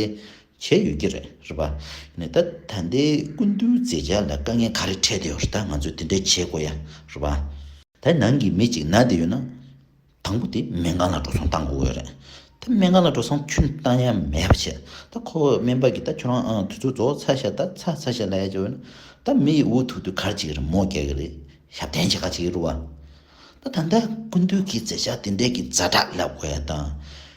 བྱས་ཡོད་ཀྱི་རེད། རེད་པ། ནས་ད་ད་ལྟའི་སྐུ་མདུན་མཛད་འཆར་ལ་དཀའ་ངལ་ག་རེ་འཕྲད་བསྡད་ཡོད་རེད། ད་ང་ཚོས་དེ་འདྲས་བྱེད་དགོས་ཡ་རེད་པ། ད་ནང་གི་མི་གཅིག་ན་བསྡད་ཡོད་ན། དང་པོ་དེ་སྨན་ཁང་ལ་འགྲོ་སོང་བཏང་དགོས་ཡོད་རེད། ད་སྨན་ཁང་ལ་འགྲོ་སོང་ཁྱོན་བཏང་ཡ་མེད་པ་བྱས། ད་ཁོ་སྨན་པ་གིས་ད་ཁྱོད་རང་ཨང་དུས་ཚོད་རྫོགས་ཚར་ཤག་ད་ཚར་ཚར་ཤག་ལབ་ཡ་བྱས་ཡོད་ན། ད་མི་ཡི་འུ་ཐུག་དུས་ག་རེ་བྱེད་ཀྱི་རེད། མོ་རྒྱག་གི་རེད། ཞབས་བརྟན་བྱེད་ག་བྱེད་ཀྱི་རེད་པ། ད་ད་ལྟ་སྐུ་མདུན་གྱི་མཛད་འཆར་དེ་འདྲས་ཀྱི་ཛ་དྲག་ལབ་དགོས་ཡ་དང་།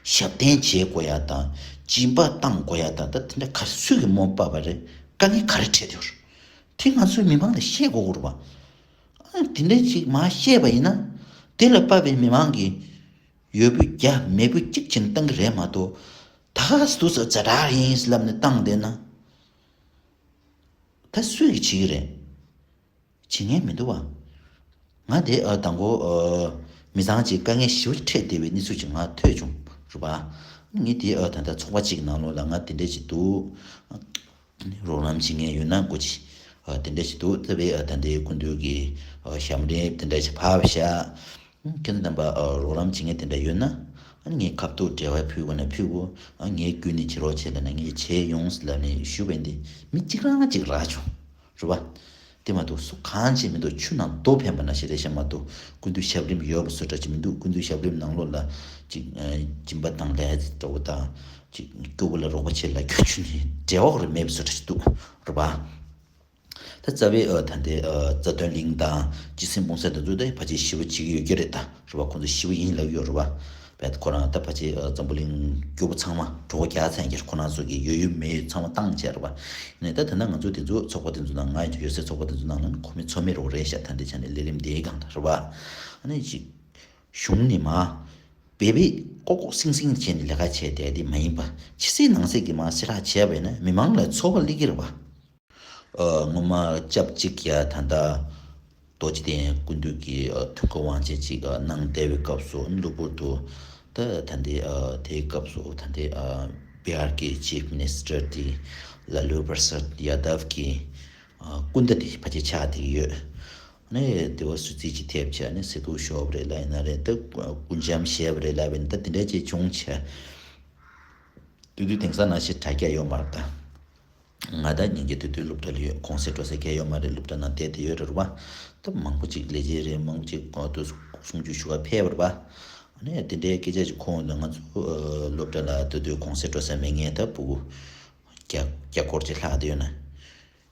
ཞབས་བརྟན་བྱེད་དགོས་ཡ་དང་། སྦྱིན་པ་བཏང་དགོས་ཡ་དང་། ད་དེ་འདྲ་ག་རེ་སུས་ཀྱིས་མོ་བབས་པ་རེད། དཀའ་ངལ་ག་རེ་འཕྲད་ཡོད་རེད། དེ་ང་ཚོའི་མི་མང་ལ་བཤད་དགོས་ཀྱི་རེད་པ། ཨ་དེ་འདྲ་ཅིག་མར་བཤད་པ་ཡིན་ན། དེ་ལ་དཔག་པའི་མི་མང་གིས་ཡོད་པོ་བརྒྱ་མེད་པོ་གཅིག་བྱས་ནས་བཏང་གི་རེད་མ་གཏོགས། ད་ག་སུ་ས་ཛ་དྲག་ཡིན་ལབ་ནས་བཏང་བསྡད་ན། ད་སུས་ཀྱིས་བྱེད་ཀྱི་རེད། བྱེད་མཁན་མི་འདུག་པ། ང་དེ་ཨ་དང་པོ་ཨ་མི་ཚང་ཅིག་དཀའ་ངལ་ཞེ་པོ་འཕྲད་བསྡད་པའི་གནས་ཚུལ་ཅིག་ང་ཐོས་བྱུང་རེད་པ། ངས་དེ་ཨ་ད་ལྟ་ཚོགས་པ་གཅིག་ནང་ལོགས་ལ་ང་དེ་འདྲ་ཞིག་འདུག་རོགས་རམ་བྱེད་མཁན་ཡོད་ན་དགོས་ཀྱི། ཨ་དེ་འདྲ་ཞིག་འདུག་ད་བའི་ཨ་ད་ལྟའི་སྐུ་མདུན་གྱི་ཨ་ཞབས་འདྲེན་དེ་འདྲ་ཞིག་ཕབ་བཞག་ཁྱེད་རྣམ་པ་ཨ་རོགས་རམ་བྱེད་མཁན་དེ་འདྲ་ཡོད་ན། ཨ་ངས་ཁ་ཐུག་འབྲེལ་བ་ཕུལ་དགོས་ན་ཕུལ་དགོས། ཨ་ངའི་བརྒྱུད་ནས་བྱེད་རོགས་བྱེད་ལབ་ན་ངས་བྱེད་ཡོང་ལབ་ནས་ཞུ་བས་འདི་མི་གཅིག་རང་གཅིག་རག་བྱུང་། རེད་པ། དེ་མ་གཏོགས་སུ་གང་བྱེད་མི་འདུག་ཆུ་ནང་རྡོ་འཕེན་པ་ན་ཞེ་རེ་ཤ་མ་གཏོགས་སྐུ་མདུན་ཞབས་རིམ་ཡོད་པ་བཟོ་འདྲ་ཅིག་མི་འདུག་སྐུ་མདུན་ཞབས་རིམ་ནང་ལོགས་ལ་ཅིག་སྦྱིན་པ་དང་ལས་འདྲ་བོ་དང་། ཅིག་སྐྱོ་པོ་ལ་རོགས་པ་བྱེད་ལ་ཁྱོད་ཆུ་ནས་འབྲེལ་བ་རེ་མེད་པ་བཟོ་འདྲ་ཅིག་འདུག་རེད་པ། ད་རྩ་བའི་ཨ་ད་ལྟའི་ཨ་རྩ་དོན་གླིང་དང་སྤྱི་སེམས་སྤུངས་ས་དེ་ཚོ་ད་ཕལ་ཆེར་ཞི་བ་བྱེད་ཀྱི་ཡོད་ཀྱི་རེད་ད། རེད་པ། ཁོང་ཚོ་ཞི་བ་ཡིན་ལབ་ཀྱི་ཡོད་རེད་པ། བས་ཁོ་རང་ད་ཕལ་ཆེར་འཛམ་བུ་གླིང་སྐྱོ་པོ་ཚང་མ་གྲོད་ཁོག་རྒྱགས་ཚར་ཡིན་གྱི་རེད། ཁོ་རང་ཚོ་གི་ཡོད་ཡོད་མེད་ཡོད་ཚང་མ་བཏང་བྱས་རེད་པ། ནས་ད་ད་ལྟ་ང་ཚོ་དེ་ཚོ་ཚོགས་པ་དེ་ཚོ་ནང་ང་ཡོད་སའི་ཚོགས་པ་དེ་ཚོ་ནང་ལ་ཁོ་མི་ཚོ་མི་རོགས་རེད་ཤག་ད་འདི་ཆ་ནས་ལས་རིམ་དེའི་སྒང་ད་རེད་པ། ཨ་ནི་ཅིག་གཞུང་ནས་མ་བེ་བེ་ལྐོག་ལྐོག་སིང་སིང་བྱས་ནས་ལས་ཀ་བྱས་བསྡད་དེ་མ་ཡིན་པ་ཕྱི་གསལ་ནང་གསལ་གྱི་མ་སེ་རག་བྱས་པ་ཡིན་ན་མི་མང་ལ་ཚོར་བ་སླེབས་ཀྱི་རེད་པ། ཨ་སྔོན་མ་སྐབས་གཅིག་ཡ་ད་ལྟ་རྡོ་རྗེ་གདན་སྐུ་མདུན་གྱི་ཨ་ཐུགས་ཁུར་དབང་ཆེན་ཅིག་ཨ་གནང་བསྡད་པའི་སྐབས་སུ་གློ་བུར་དུ་ད་ད་ལྟའི་ཨ་དེའི་སྐབས་སུ་ད་ལྟའི་ཨ་བི་ཧར་གྱི་ཅིབ་མི་ནི་སི་ཊར་དེ་ལ་ལུ་པྲ་སད་ཡ་དབ་ཀྱི་ཨ་སྐུ་ཟླ་དེ་ཕལ་ཆེར་ཆགས་བསྡད་ཀྱི་ཡོད། ཨ་ནི་དེ་བ་སུ་རྩིས་ཀྱི་ཐེབས་ཆ་ནི་སེ་ཐུག་ཤོབ་རེད་ལབ་ཡིན་ན་རེད། ད་སྐུ་འཆམ་བཞེས་པ་རེད་ལབ་ཡིན་ད་དེ་འདྲ་ཅིག་བྱུང་བྱས། དུས་དུས་དེང་སང་ནང་བཞིན་དྲ་རྒྱ་ཡོད་མ་རེད་ད། ང་ད་ཉིན་གྱི་དུས་དུས་སློབ་གྲྭ་ལ་ཡོད། གུང་སེང་འགྲོ་ས་གང་ཡོད་མ་རེད། སློབ་གྲྭ་ནང་བསྡད་དེ་ཡོད་རེད་པ། ད་མང་པོ་ཅིག་ལས་བྱེད་རེད། མང་པོ་ཅིག་གོང་དུ་གསུང་ཆོས་ཞུ་བ་ཕེབས་པ་རེད་པ། ཨ་ནི་དེ་འདྲའི་སྐད་ཆ་ཅིག་གོ་འོང་དུས་ང་ཚོ་སློབ་གྲྭ་ལ་དུས་དུས་གུང་སེང་འགྲོ་ས་མེད་མཁན་ད་ཕྲུ་གུ་བརྒྱ་བརྒྱ་སྐོར་ཅིག་ལྷག་བསྡད་ཡོད་ན།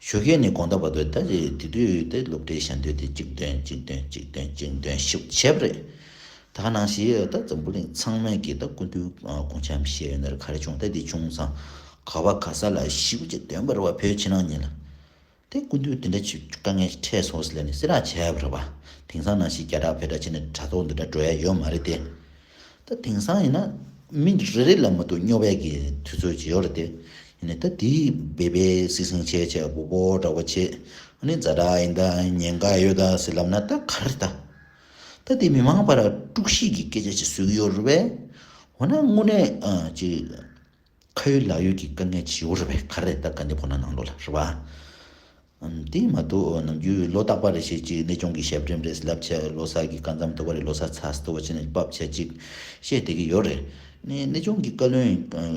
ཞོགས་ཀས་ནས་དགོང་དག་བར་དུ་ད་དེ་དུས་དེ་སློབ་གྲྭའི་ཞལ་འདོན་དེ་གཅིག་འདོན་གཅིག་འདོན་གཅིག་འདོན་གཅིག་འདོན་ཞིག་བྱས་པ་རེད། ད་ག་ནང་བཞིན་ད་འཛམ་བུ་གླིང་ཚང་མས་ཀྱིས་ད་སྐུ་མདུན་དགུང་འཆམ་བཞེས་ཡོད་ན་རེད། ག་རེ་བྱུང་ད་དེ་བྱུང་ཙང་ག་བ་ག་ས་ལ་ཞིབ་ཅིག་འདོན་པ་རེད་པ། བོད་ཕྱི་ནང་གཉིས་ལ་དེ་སྐུ་མདུན་དེ་འདྲ་ཅིག་དཀའ་ངལ་འཕྲད་སོང་ཟེར་ནས་སེ་རག་བྱས་པ་རེད་པ། དེང་སང་ནང་བཞིན་རྒྱ་གྲགས་བོད་གྲགས་བྱས་ནས་དྲ་ཐོག་འདི་འདྲ་འགྲོ་ཡ་ཡོད་མ་རེད་དེ། ད་དེང་སང་ཡིན་ན་མི་རེ་རེ་ལ་མ་གཏོགས་སྨྱོ་བའི་གི་དུས་ཚོད་ཅིག་ཡོད་རེད་དེ། ཡིན་ནའི་ད་དེའི་སྦེ་སྦེ་སིང་སིང་བྱས་བྱས་སྦོ་སྦོ་འདྲ་བོ་བྱས། ཨ་ནི་ཛ་དྲག་ཡིན་ད་ཉེན་ཁ་ཡོད་ད་ཟེར་ལབ་ན་ད་ག་རེ་ད། ད་དེ་མི་མང་བར་དཀྲུག་ཤིང་གི་སྐད་ཆ་ཅིག་བཟོ་གི་ཡོད་རེད་པས། འོ་ན་དངོས་གནས་ཨ་ཅིག་ཁ་ཡོད་ལག་ཡོད་ཀྱི་དཀའ་ངལ་ཅིག་ཡོད་རེད་པས། ག་རེ་ད་དཀའ་ལས་ཁོ་ན་ནང་ལོགས་ལ་རེད་པ། དེ་མ་གཏོགས་ནམ་རྒྱུན་ལོ་རྟག་པ་རེ་བཞིན་གཅིག་གནས་ཆུང་གི་ཞབས་རིམ་རེད་ལབ་བྱས། ལོ་གསར་གྱི་སྐབས་མཚམས་ཐོབ་པ་རེད། ལོ་གསར་ཚར་ཐོབ་པ་བྱས་ནས་བབས་བྱས་གཅིག་བཤད་བསྡད་ཀྱི་ཡོད་རེད། ནས་གནས་ཆུང་གི་བཀའ་བློན་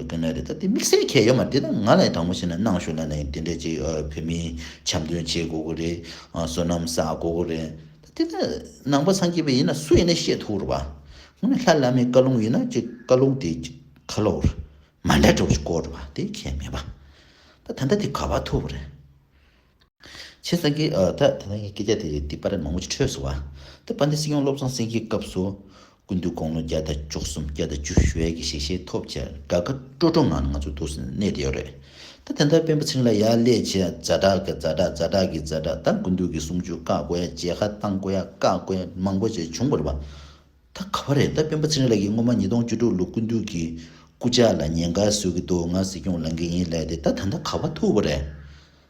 ག་ན་རེད། ད་དེ་དམིགས་བསལ་གལ་ཡོད་མ་རེད། དེ་ད་ང་ལ་དང་པོ་བྱས་ན་གནང་ཞུ་ལབ་ནས་དེ་འདྲས་ཅིག་བོད་མིའི་འཆམ་མཐུན་བྱེད་དགོས་ཀྱི་རེད། བསོད་ནམས་བསགས་དགོས་ཀྱི་རེད། ད་དེ་ད་ནང་པ་སངས་རྒྱས་པ་ཡིན་ན་སུ་ཡིན་ན་བཤད་ཐུབ་རེད་པ། དངོས་གནས་ལྷ་བླ་མའི་བཀའ་ལུང་ཡིན་ན་ཅིག་བཀའ་ལུང་དེ་ཅིག་ཁ་ལོ་རེད། མ་འདྲ་འདྲ་བོ་ཞིག་བཀོད་འགྲོ་བ་དེ་ཁྱད་མེད་པ། ད་ད་ལྟ་དེ་ག་པར་ཐུག་པ་རེད། བྱས་ཙང་གི་ཨ་ད་ད་ལྟ་ངའི་སྐད་ཆ་དེ་དེ་པར་མང་པོ་ཞིག་འཕྲོས་སོང་བ། ད་དཔལ་ལྡན་སྲིད་སྐྱོང་བློ་བཟང་སེང་གེའི་སྐབས་སུ་སྐུ་མདུན་དགུང་ལོ་བརྒྱ་དང་བཅུ་གསུམ་བརྒྱ་དང་བཅུ་ཞུ་ཡས་ཀྱི་ཞལ་བཞེས་ཐོབ་བྱས་དགའ་དགའ་སྤྲོ་སྤྲོ་ངང་ནས་ང་ཚོ་འདུག་སེ་གནས་བསྡད་ཡོད་རེད། ད་ད་ལྟ་སྤེན་པ་ཚེ་རིང་ལགས་ཡར་སླེབས་བྱས་ཛ་དྲག་གི་ཛ་དྲག་ཛ་དྲག་གི་ཛ་དྲག་ད་སྐུ་མདུན་གྱི་གསུང་ཆོས་བཀག་དགོས་ཡ་མཇལ་ཁ་བཏང་དགོས་ཡ་བཀག་དགོས་ཡ་མང་པོ་ཞིག་བྱུང་བ་རེད་པ། ད་ག་པར་རེད། ད་སྤེན་པ་ཚེ་རིང་ལགས་ཀྱིས་སྔོན་མ་ཉིས་སྟོང་བཅུ་དྲུག་ལོ་སྐུ་མདུན་གྱི་སྐུ་ཕྱག་ལ་ཉེན་ཁ་བཟོ་གི་འདུག་ང་སྲིད་སྐྱོང་ལངས་ཀྱི་ཡིན་ལབ་དེ་ད་ད་ལྟ་ག་པར་ཐུག་པ་རེད།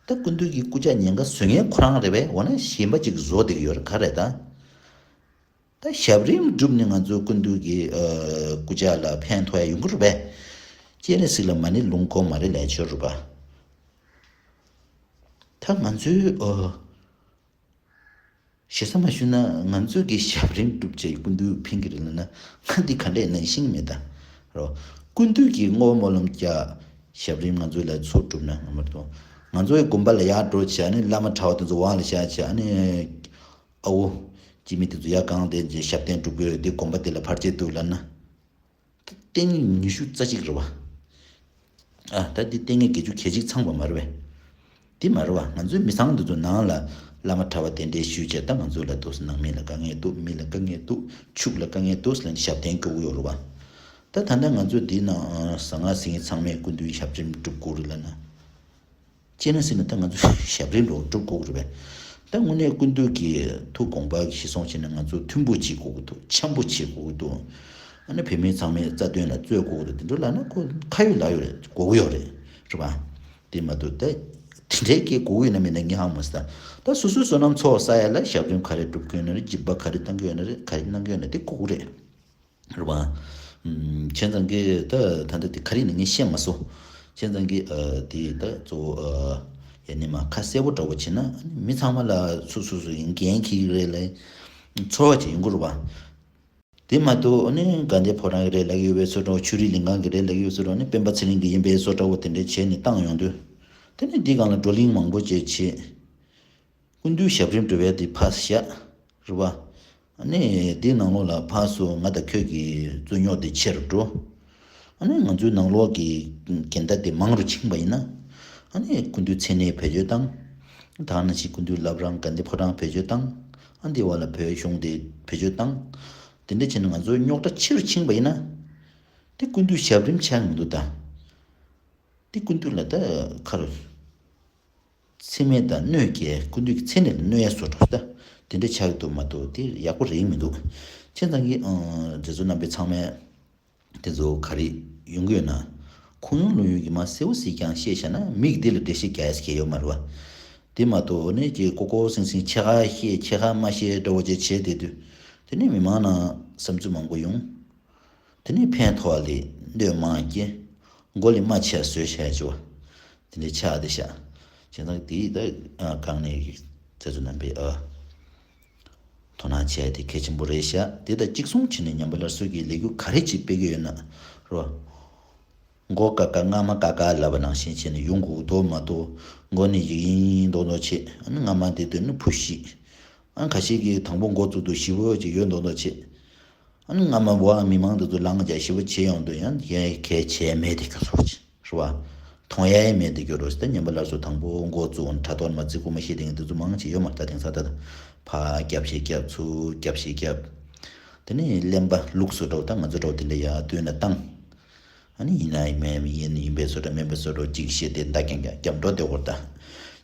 ད་སྐུ་མདུན་གྱི་སྐུ་ཕྱག་ཉེན་ཁ་བཟོ་མཁན་ཁོ་རང་རེད་པས། འོ་ན་གཞན་པ་ཅིག་བཟོ་བསྡད་ཀྱི་ཡོད་རེད་ག་རེད་ད། ད་ཞབས་རིམ་བསྒྲུབས་ནས་ང་ཚོའི་སྐུ་མདུན་གྱི་ཨ་སྐུ་ཕྱག་ལ་ཕན་ཐོགས་ཡ་ཡོང་གི་རེད་པས། སྤྱན་རས་གཟིགས་ལ་མ་ཎི་ལུང་གོ་མ་རེད་ལས་ཆོག་རེད་པ། ད་ང་ཚོའི་ཨ། ཞེ་ས་མ་ཞུས་ན་ང་ཚོས་ཀྱི་ཞབས་རིམ་སྒྲུབ་བྱས་སྐུ་མདུན་ཕན་གྱི་རེད་ལབ་ན་ང་འདི་ག་འདྲས་ནང་ཤེས་ཀྱི་མེད་ད། རོ། སྐུ་མདུན་གྱི་བསྔོ་བ་སྨོན་ལམ་རྒྱག་ཞབས་རིམ་ང་ཚོ་ལ་ཚོགས་སྒྲུབ་ན་ང་མ་གཏོང་། ང་ཚོའི་དགོན་པ་ལ་ཡར་འགྲོ་བྱས་ཨ་ནི་བླ་མ་གྲྭ་བ་དེ་ཚོ་དབང་ལ་བཞག་བྱས་ཨ་ནི་ཨ་བོ་སྐྱེ་མི་དེ་ཚོ་ཡར་གང་དེ་ཞབས་བརྟན་སྒྲུབ་དགོས་དེ་དགོན་པ་དེ་ལ་ཕར་ཆེར་འདུག་ལབ་ན། ལྟས་ངན་ཉི་ཤུ་རྩ་གཅིག་རེད་བ། ཨ་ད་འདི་ལྟས་ངན་བརྒྱད་ཅུ་གྱ་གཅིག་ཚང་བ་མ་རེད་བས། འདི་མ་རེད་བ། ང་ཚོའི་མི་ཚང་འདི་ཚོ་ནང་ལ་བླ་མ་གྲྭ་བ་དེ་འདྲའི་ཞུས་བྱས་ད་ང་ཚོ་ལ་འདུག་ནང་མི་ལ་དཀའ་ངལ་འདུག་མི་ལ་དཀའ་ངལ་འདུག་ཕྱུགས་ལ་དཀའ་ངལ་འདུག་ཟེར་ནས་ཞབས་བརྟན་སྐྱོར་གྱི་ཡོད་རེད་བ། ད་ད་ལྟ་ང་ཚོ་འདི་ནང་ཟ་ང་ཟིང་ཚང་མས་སྐུ་མདུན་ཞབས་རིམ་སྒྲུབ་དགོས་རེད་ལབ་ན། ཅེ་ན་སི་ནི་ད་ང་ཚོ་ཞབས་རིམ་རོགས་སྒྲུབ་དགོས་རེད་པས། ད་དངོས་གནས་སྐུ་མདུན་གྱི་ཐུགས་དགོངས་པ་གཞིར་བཟུང་བྱས་ནས་ང་ཚོ་མཐུན་པོ་བྱེད་དགོས་ཀྱི་འདུག་འཆམ་པོ་བྱེད་དགོས་ཀྱི་འདུག་ཨ་ནི་བོད་མི་ཚང་མའི་རྩ་དོན་ལ་རྩོད་དགོས་ཀྱི་འདུག་དེ་འདྲ་ལབ་ན་ཁོ་ཁ་ཡོད་ལག་ཡོད་རེད། དགོས་ཀྱི་ཡོད་རེད། རེད་པ། དེ་མ་གཏོགས་ད་དེ་འདྲའི་སྐད་དགོས་ཀྱི་ཡོད་ན་མེད་ན་ངས་ཧ་མ་སི་ད། ད་སོ་སོའི་བསོད་ནམས་ཚོགས་བསགས་ཡ་ལ་ཞབས་རིམ་ག་རེ་སྒྲུབ་ཀྱི་ཡོད་ན་རེད། སྦྱིན་པ་ག་རེ་བཏང་གི་ཡོད་ན་རེད། ག་རེ་གནང་གི་ཡོད་ན་དེ་དགོས་ཀྱི་རེད། རེད་པ། བྱས་ཙང་གི་ད་ད་ལྟ་དེ་ག་རེ་ཡིན་ན་ངས་བཤད་མ་སོང་། བྱས་ཙང་གི་ཨ་དེ་ད་གཙོ་བོ་ཨ་ཡ་ནི་མ་ཁ་གསལ་པོ་འདྲ་བོ་བྱས་ན་མི་ཚང་མ་ལ་སུ་སུ་སུ་ཡིན་འགན་འཁྱེར་གི་རེད་ལ་ཚོར་བ་ཅིག་ཡོང་གི་རེད་པ། དེ་མ་གཏོགས་ཨ་ནི་དགའ་ལྡན་ཕོ་བྲང་གི་རེད་ལབ་ཀྱི་ཡོད་པའི་བཟོ་འདྲ་བོ། ཆོས་རིག་ལས་ཁང་གི་རེད་ལབ་ཀྱི་ཡོད་བཟོ་འདྲ་བོ། ཨ་ནི་སྤེན་པ་ཚེ་རིང་གི་ཡིན་པའི་བཟོ་འདྲ་བོ་དེ་འདྲ་བྱས་ནས་བཏང་ཡོང་དུས། དེ་ནས་འདི་སྒང་ལ་བགྲོ་གླེང་མང་པོ་བྱས་བྱས། སྐུ་མདུན་ཞབས་རིམ་འགྲོ་བའི་དེ་ཕར་བཞག་རེད་པ། ཨ་ནི་དེའི་ནང་ལོགས་ལ་ཕར་ཚུར་ང་དང་ཁྱོད་ཀྱི་རྩོད་རྙོག་དེ་ཆེ་རུ་འགྲོ། ཨ་ནི་ང་ཚོའི་ནང་ལོགས་ཀྱི་འགལ་ཟླ་དེ་མང་རུ་ཕྱིན་པ་ཡིན་ན། ཨ་ནི་སྐུ་མདུན་མཚན་གནས་བེད་སྤྱོད་བཏང་། ད་ནང་བཞིན་སྐུ་མདུན་བླ་བྲང་དགའ་ལྡན་ཕོ་བྲང་བེད་སྤྱོད་བཏང་། ཨ་འདི་བ་ལ་བོད་གཞུང་དེ་བེད་སྤྱོད་བཏང་། དེ་འདྲ་བྱས་ན་ང་ཚོའི་རྙོག་དྲ་ཆེ་རུ་ཕྱིན་པ་ཡིན་ན། དེ་སྐུ་མདུན་ཞབས་རིམ་ཆགས་མི་འདུག་ད། དེ་སྐུ་མདུན་ལ་ད་ཁ་རུ། མཚན་སྨད་དང་གནོད་སྐྱེལ། སྐུ་མདུན་གྱི་མཚན་ནས་གནོད་ཡ་བཟོ་འདྲ་ད། དེ་འདྲ་ཆགས་ཀྱི་འདུག་མ་གཏོགས་དེ་ཡག་པོ་རེད་མི་འདུག་བྱས་ཙང་གི་ཨང་མཛད་གཙོ་རྣམ་པས་ཚང་མས་དེ་ཚོ་ག་རེ་ཡོང་གི་ཡོད་ན། ཁུངས་ཡོང་ལུང་ཡོང་གི་མ་གསལ་བོ་གཟིགས་ཀྱང་བཤད་བཞག་ན་མིག་འདི་ལ་འགྲེལ་བཤད་རྒྱག་ཡ་ཟེར་མཁན་ཡོད་མ་རེད་པ། དེ་མ་གཏོགས་ནས་ཀྱི་ཀོ་ཀོ་སིང་སིང་ཕྱེད་ཀ་བཤད་ཕྱེད་ཀ་མ་བཤད་འདྲ་བོ་ཅིག་བྱས་བསྡད་དུས། དེ་ནས་མི་མང་ནང་བསམ་ཚུལ་མང་པོ་ཡོང་། དེ་ནས་ཕན་ཐོགས་ལས་གནོད་མང་སྐྱེ། མགོ་ལས་རྨ་ཆེ་བཟོས་བྱས་བྱས་པ། དེ་འདྲའི་ཆགས་བསྡད་ཤག་བྱས་ཙང་དེ་ད་གང་ནས་ཀྱི་མཛད་གཙོ་རྣམ་པས་ཨ་དོ་སྣང་བྱས་དེ་གལ་ཆེན་པོ་རེད་ཤག་དེ་དང་གཅིག་མཚུངས་བྱས་ནས་ཉམས་པ་སླར་གསོ་གི་ལས་འགུལ་ག་རེ་ཅིག་སྤེལ་གི་ཡོད་ན་རོ། མགོ་ཀ་ཀ་རྔ་མ་ཀ་ཀ་ལབ་པ་ནང་བཞིན་བྱས་ནས་ཡོང་དགོས་འདུག་མ་གཏོགས། མགོ་ནས་ཡིག་ཡིན་མདོག་མདོག་བྱེད། ཨ་ནི་རྔ་མ་འདི་དུས་ནི་བུ་ཤི། ཨ་ཁ་ཤས་ཀྱིས་དང་པོ་འགོ་བཙུགས་དུས་ཞི་བོ་ཅིག་ཡོད་མདོག་མདོག་བྱེད། ཨ་ནི་རྔ་མ་བོ་མི་མང་འདི་ཚོ་ལངས་རྒྱ་ཞི་བོ་བྱེད་ཡོང་དུས་ཡང་ཡང་གལ་ཆེ་མེད་དེ་ག་ཚོད་ཅིག་རེད་བ། མཐོང་ཡ་ཡང་མེད་དེ་གྱུར་རོ། ད་ཉམས་པ་སླར་གསོ་དང་པོ་འགོ་བཙུགས་དྲ་ཐོག་མ་བརྩི་དགོས་མ་ཤེས་དེ་འདི་ཚོ་མང་ཆེ་ཡོད་མ་རེད། ད་དེང་སང་ད་ཕ་རྒྱབ་ཤིག་རྒྱབ་ཚུར་རྒྱབ་ཤིག་རྒྱབ། དེ་ནས་གླེན་པ་ལུགས་སུ་འགྲོ་ད་ང་ཚོ་འགྲོ་དེ་འདྲ་ཡ་བཏོན་ན་བཏང་། ཨ་ནི་ཡིན་ན་ཡིན་མིན་ཡིན་ཡིན་པའི་བཟོ་འདྲ་མིན་པའི་བཟོ་འདྲ་ཅིག་བཤད་དེ་མདའ་རྒྱང་རྒྱང་རྒྱབ་འགྲོ་བསྡད་དགོས་རེད་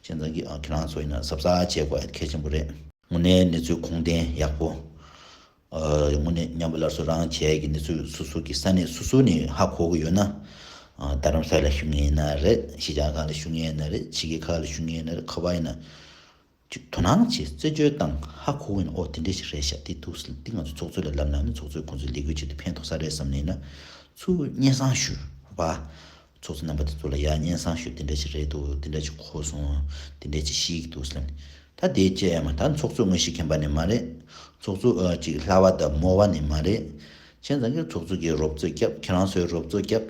ད། བྱས་ཙང་གི་ཨ་ཁྱེད་རང་ཚོ་ཡིན་ན་གཟབ་གཟབ་བྱེད་དགོས་གལ་ཆེན་པོ་རེད། དངོས་གནས་གནས་ཚུལ་ཁུངས་ལྡན་ཡག་པོ། ཨ་དངོས་གནས་ཉམས་པ་སླར་གསོ་རང་བྱས་ཀྱི་གནས་ཚུལ་སོ་སོ་གི་ས་གནས་སོ་སོ་ནས་ཧ་གོ་གི་ཡོད་ན། ཨ་རྡ་རམ་ས་ལ་ཞུ་མཁན་ཡིན་ན་རེད། གཞིས་ཆགས་ཁག་ལ་ཞུ་མཁན་ཡིན་ན་རེད། ཕྱི་རྒྱལ་ཁག་ལ་ཞུ་མཁན་ཡིན་ན་རེད། ག་པར་ཡིན་ན། ཅིག་དོ་སྣང་བྱེད་རྩད་གཅོད་བཏང་ཧ་གོ་གི་ཡིན་ན། ཨོ་དེ་འདྲ་ཞིག་རེད་ཤག་དེ་འདུག་ཟེར་དེ་ང་ཚོ་ཚོགས་གཙོ་ལ་ལབ་ན་ནི་ཚོགས་གཙོས་ཁོང་ཚོའི་ལས་འགུལ་ཆེད་དུ་ཕན་ཐོགས་ས་རེད་བསམ་ནས་ན། ཚུར་སྙན་སེང་ཞུ་བ། ཚོགས་གཙོ་རྣམ་པ་དེ་ཚོ་ལ་ཡ་སྙན་སེང་ཞུ། དེ་འདྲ་ཞིག་རེད་འདུག་དེ་འདྲ་ཞིག་གོ་སོང་། དེ་འདྲ་ཞིག་ཤེས་ཀྱི་འདུག་ཟེར་ནས། ད་དེ་བཅས་ཡ་མ་ད་ཚོགས་གཙོས་ངོས་ཤིག་མཁྱེན་པ་ནས་མ་རེད། ཚོགས་གཙོ་ཨ་ཅིག་ལྷ་བ་དང་མོ་བ་ནས་མ་རེད། བྱས་ཙང་གི་ཚོགས་གཙོ་གིས་རོབ་ཚོད་བརྒྱབ། ཁྱེད་རང་ཚོས་རོབ་ཚོད་བརྒྱབ།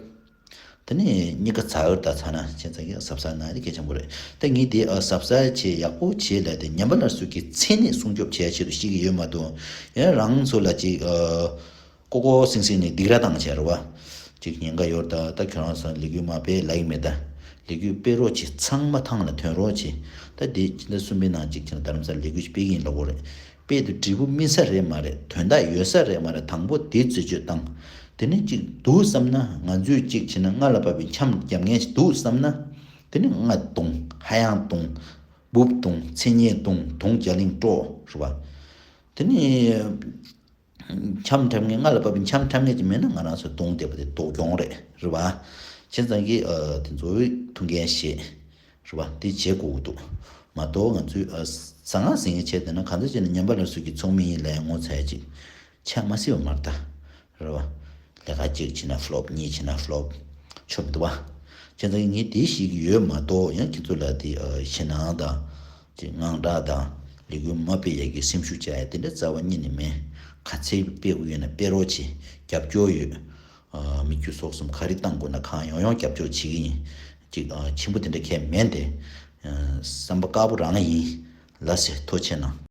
དེ་ནས་གཉིས་ཀ་ཚ་འུར་ད་ཚ་ན་བྱས་ཙང་གི་གཟབ་གཟབ་གནང་ཡ་དེ་གལ་ཆེན་པོ་རེད། ད་ངས་དེ་ཨ་གཟབ་གཟབ་བྱེད་ཡག་པོ་བྱེད་ལབ་དེ་ཉམས་པ་སླར་གསོ་གི་མཚན་གནས་སྲུང་སྐྱོབ་བྱེད་ཡ་ཆེད་དུ་བཤད་ཀྱི་ཡོད་མ་གཏོགས། ཡང་རང་ཚོ་ལ་ཅིག་ཨ་ཀོ་ཀོ་སིང་སིང་ནས་སྡིགས་ར་བཏང་བྱས་རེད་བ། ཅིག་ཉེན་ཁ་ཡོད་ད། ད་ཁྱོད་རང་ཚོ་ལས་འགུལ་མ་སྤེལ་ལབ་ཀྱི་མེད་ད། ལས་འགུལ་སྤེལ་རོགས་བྱེད། ཚང་མ་ཐང་ལ་ཐོན་རོགས་བྱེད། ད་དེ་ཕྱི་ཟླ་གསུམ་པའི་ནང་ཅིག་ཅིག་རྡ་རམ་ས་ལ་ལས་འགུལ་ཞིག་སྤེལ་གྱི་ཡིན་ལབ་དགོས་རེད། དཔེ་དེ་འབྲས་བུ་སྨིན་ས་རེད་མ་རེད། དོན་དག་ཡོད་ས་རེད་མ་རེད། དང་པོ་དེ་རྩད་གཅོད་བཏང་། དེ་ནས་ཅིག་འདུག་བསམ་ན། ང་ཚོས་ཅིག་བྱས་ན་སྔར་ལ་བབས་པའི་འཆམ་རྒྱབ་མཁན་ཞིག་འདུག་བསམ་ན། དེ་ནས་རྔ་བརྡུང་། ཧ་ཡང་བརྡུང་། འབུབ་བརྡུང་། མཚན་སྙན་བརྡུང་། དུང་རྒྱ་གླིང་དཀྲོག་རེད་བ། དེ་ནས་འཆམ་འཁྲབ་མཁན། སྔར་ལ་བབས་པའི་འཆམ་འཁྲབ་མཁན་ཅིག་མེད་ན་ང་རང་ཚོ་བརྡུང་བསྡད་པ་དེ་སྡུག་གྱོང་རེད། རེད་བ། བྱས་ཙང་གི་ཨ་དེ་ཚོའི་ཐུགས་འགན་བཞེས། རེད་བ། དེ་བྱེད་དགོས་ཀྱི་འདུག་མ་གཏོགས་ང་ཚོས་ཨ་ཟང་ངེ་ཟིང་ངེ་བྱས་བསྡད་ན། གང་འཚམ་བྱས་ན་ཉམས་པ་སླར་གསོ་གི་ཚོགས་མི་ཡིན་ལབ་ཡ་ངོ་ཚ་ཡ་ཅིག་ཆགས་མ་སྲིད་པ་མ་རེད་ད། རེད་བ། ལས་ཀ་གཅིག་བྱས་ན་ཕློབ། གཉིས་བྱས་ན་ཕློབ། ཆོབ་འདུག་བ། བྱས་ཙང་ངས་དེ་ཤེས་ཀྱི་ཡོད་མ་གཏོགས། ཡང་ཁྱེད་ཚོ་ལ་དེ་ཨ་ཞེད་སྣང་དང་། དེ་དངངས་སྐྲག་དང་། ལས་འགུལ་མ་སྤེལ་ཡ་གི་སེམས་ཤུགས་བཅག་ཡ་དེ་འདྲ་རྩ་བ་ཉིད་ནས་མེད། ག་ཚད་སྤེལ་དགོས་ཡོད་ན་སྤེལ་རོགས་བྱེད། རྒྱབ་སྐྱོར་ཡོད། ཨ་མི་རྒྱུ་སོགས་གསུམ་ག་རེ་བཏང་དགོས་ན་གང་ཡོང་ཡོང་རྒྱབ་སྐྱོར་བྱེད་ཀྱི་ཡིན། ཅིག་ཨ་ཆེན་པོ་དེ་འདྲ་གང་ཡང་མེད་དེ། ཨ་བསམ་པ་དཀར་པོ་རང་ཡིན། ལགས་སེ། ཐུགས་རྗེ་གནང་།